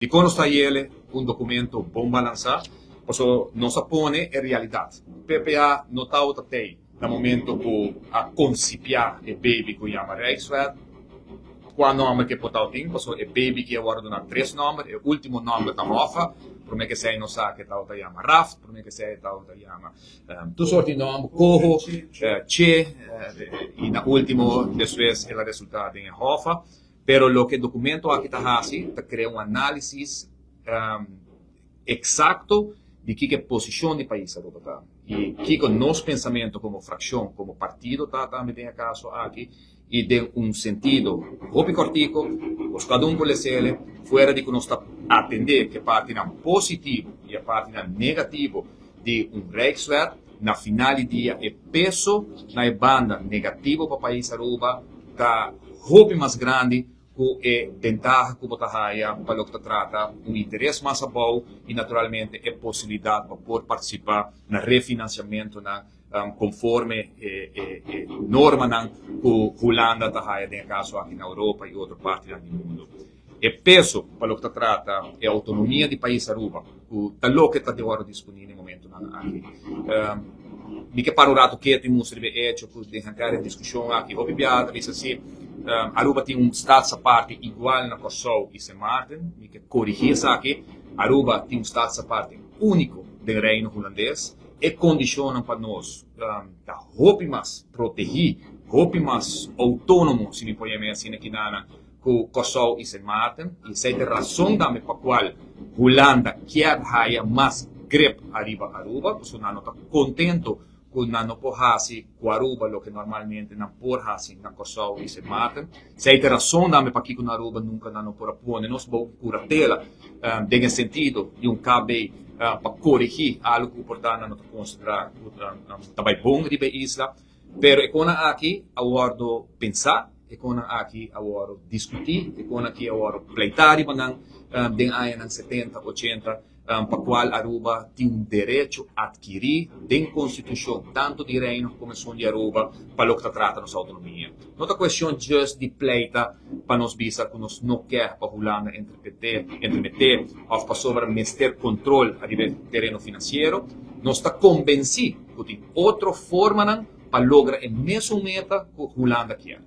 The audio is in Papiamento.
Dikon nos ta yele un dokumento bon balansá? Pasobra nos a pone e realidat. PPA no tabata tei na momento ku a konsipiá e baby ku yama Rijkswet. Kua nòmber ku e por tabatin? Pasobra e baby ki a wòrdu duna tres nòmber, e último nòmber ta Hoffa, promé ku esei nos sa ku e tabata yama Raft, promé ku esei e tabata yama tur sort di nòmber, Koho, Che, i na último despues el a resultá den e Hoffa. Pero loke e documento aki ta haci ta crea un analisis exacto di kico e posicion di pais Aruba ta y kico nos pensamento como fraccion, como partido ta tambe den e caso aki y den un sentido hopi cortico, nos cada un por lesele fuera di cu nos ta atende cu e partinan positivo y e partinan negativo di un Rijkswet, na final di dia e peso na e banda negativo pa pais Aruba ta hopi mas grandi ku e bentaha ku bo ta haya pa loke ta trata un interes mas abou i naturalmente e posibilidat pa por partisipá na refinansiamentonan konforme e normanan ku Hulanda ta haya den e kaso aki na Europa i otro partinan di mundu. E peso pa loke ta trata e outonomia di pais Aruba ku ta loke ta wòrdu disponí na e momentunan aki. Mi ke para un ratu ketu i mustra riba e echo ku den henter e diskushon aki hopi biaha ta bisa si Aruba tin un staatsaparte igual na Kòrsou i Sint Maarten. Mi ke korigí esaki, Aruba tin un staatsaparte úniko den Reino Hulandes. E kondishonnan pa nos ta hopi mas protegí, hopi mas outónomo, si mi por yam'é asina kinanan, ku Kòrsou i Sint Maarten i esei ta e rason tambe pa kual Hulanda kier haya mas grip ariba Aruba, pasobra nan no ta kontento ku nan no por hasi ku Aruba loke normalmente nan por hasi na Kòrsou i Sint Maarten. Esei ta e rason tambe pakiko na Aruba nunka nan no por a pone nos bou kuratela den e sentido di un KB pa korigí algu ku por ta nan no ta konsiderá ku ta bai bon riba e isla. Pero e konan aki a wòrdu pensá, e konan aki a wòrdu diskutí, e konan aki a wòrdu pleitá riba nan den añanan setenta, ochenta, pa kual Aruba tin un derecho atkirí den konstitushon tantu di Reino komo esun di Aruba pa loke ta trata nos outonomia. No ta kuestion djis di pleita pa nos bisa ku nos no ke pa Hulanda entremeté òf pasobra mester kontrol ariba e tereno finansiero. Nos ta kombensí ku tin otro formanan pa logra e mesun meta ku Hulanda kier.